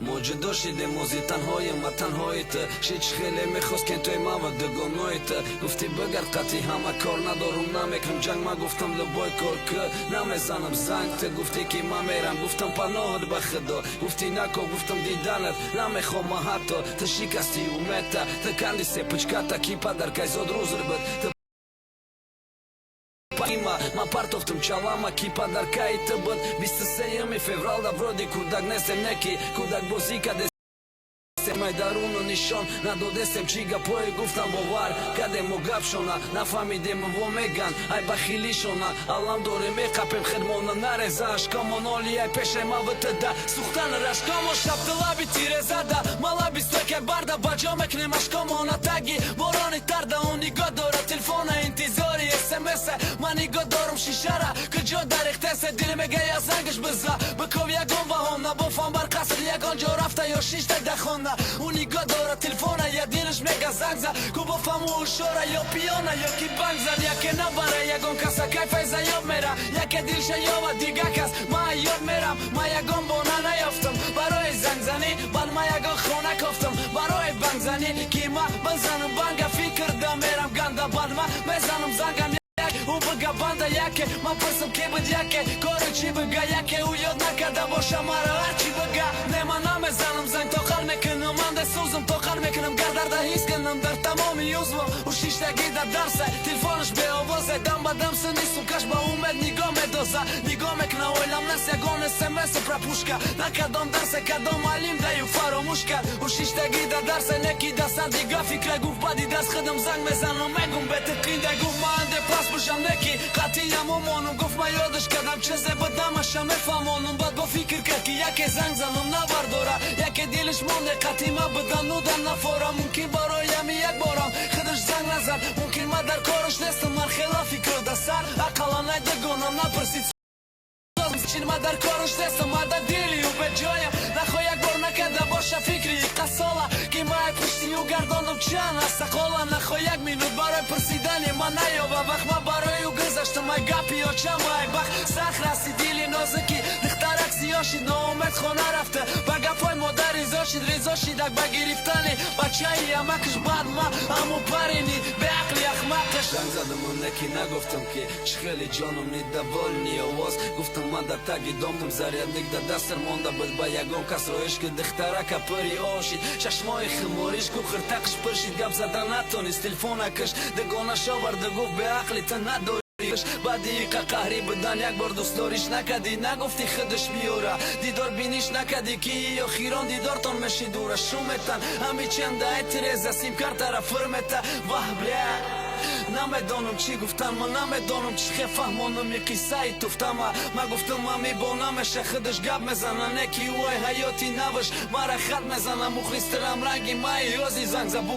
Мо ҷудо шидем, ози танҳоем ва танҳои ту. Шич хеле мехост кентои ма ва дугонои ту. Гуфтӣ, бигард қатъи ҳама, кор надорум, намекунам ҷанг. Ма гуфтам, любой кор ки, намезанам занг. Ту гуфтӣ, ки ман мерам, гуфтам, паноҳат ба худо. Гуфтӣ, нако, гуфтам, диданат намехоҳам ҳатто. Ту шикасти умедта, ту канди цепочка та, ки падаркай зодрӯзр буд. Ту има ман партофтум чалама, ки падаркаи ту буд. 23-юми февралда вроде кӯдак нестем, не ки кӯдак бозӣ кардем. Май даруну нишон надодестем, чӣ гапое гуфтам, бовар кардем мо гапшона, нафаҳмидем, во меган ай бахилишона. Алам дорем, меқапем хирмона, нареза ашкомон оли ай пешай мавтда сухтан рашкомо. Шабдилаби тирезада малаби стойкай барда баҷо мекунем ашкомона таги борони тарда. Он нигоҳ дора телефона, интизори смс. Ман нигоҳ дорум шишара, куҷо дарехтесе. Дил мега, я зангаш биза, биков ягон баҳона, бофам бар қаср ягон ҷо рафта ё шишта дахона. Ӯ нигоҳ дора телефона, я дилаш мега, занг за ку, бофаму ушора ё пиёна, ё ки банк зад. Яке набара ягон каса, кайфай заёб мера, яке дилша ёва дига кас. Ма ёд мерам, ма ягон бона наёфтам барои зангзанӣ. Баъд ма ягон хона кофтам барои бангзанӣ, ки ма бизанам банга, фикр да мерам ганда. Баъд ма мезанам зангам, ӯ бига банда яке. Ман пурсам, ки буд яке, кори чӣ бига, яке ӯ ёд накарда боша мара, ҳарчи бига. Не, ман намезанам занг, тоқат мекунам, ман десӯзам, тоқат мекунам, гар дарда ҳис кунам дар тамоми узвам. Ӯ шиштагӣ дар дарса, телефонаш беовозе, дам ба дам сини сумкаш ба умед нигоҳ медоза, нигоҳ мекуна, ойлам наст ягон смс пропущен на кадом дарсе, кадом муаллим даю фаромӯш кард. Ӯ шиштагӣ дар дарсе, неки дастар дига фикра. Гуфт, баъди дарс худам занг мезанам, мегум бетиқинда. Гуфт, ман анде пас бошам, неки қатъиям омонум. Гуфт, ман ёдаш кардам, чизе будамаша мефаҳмонум. Баъд бо фикр кард, ки яке занг занам, навардора, яке дилаш монде қатъима будан нафора. Мумкин барои ами як борам худаш занг назад, мумкин ман дар кораш нестам. Ман хела фикру да сар ақаллан ай дугонам напурсид, чин ман дар кораш нестам, ман дар дили ӯ беҷоям. Нахо як бор накарда боша фикри қассола, ки ма ай пушти ӯ гардондум чанд астақола. Нахо як минут барои пурсидани ман наёба вақт, ман барои ӯ гузаштам ай гапи очам, ай бахт. Сахт раси дили нозуки духтарак сиёҳ шид, ноумед хона рафта, ба гапҳои модар ризо шид, ризо шидак ба гирифтани бачаи амакаш. Баъд ма аму парини беақли ахмақаш занг задам, неки нагуфтам, ки чӣ хеле ҷоном недовольный овоз. Гуфтам, ман дар таги домдам, зарядник дар дастар монда буд, ба ягон кас роиш ки. Духтарака пури ошид, чашмои хумориш ку хиртақш пуршид, гап зада натонист, телефона киш. Дугона шоварда, гуфт, беақли ту надорӣ. Баъди иқа қаҳрӣ будан як бор дӯстдориш накардӣ, нагуфтӣ, худаш биёра, дидор биниш накардӣ, ки охирон дидортон мешидура шуметан ҳами чанда тиреза симкартара фурмета. Ваҳ, бля, намедонам чӣ гуфтан, ман намедонам чӣ хе фаҳмонам и қиссаи туфтама. Ман гуфтам, ами бо намеша, худаш гап мезана, не ки ӯ ай ҳаёти наваш мара хат мезана. Мухлистирам ранги маи ози занг забу.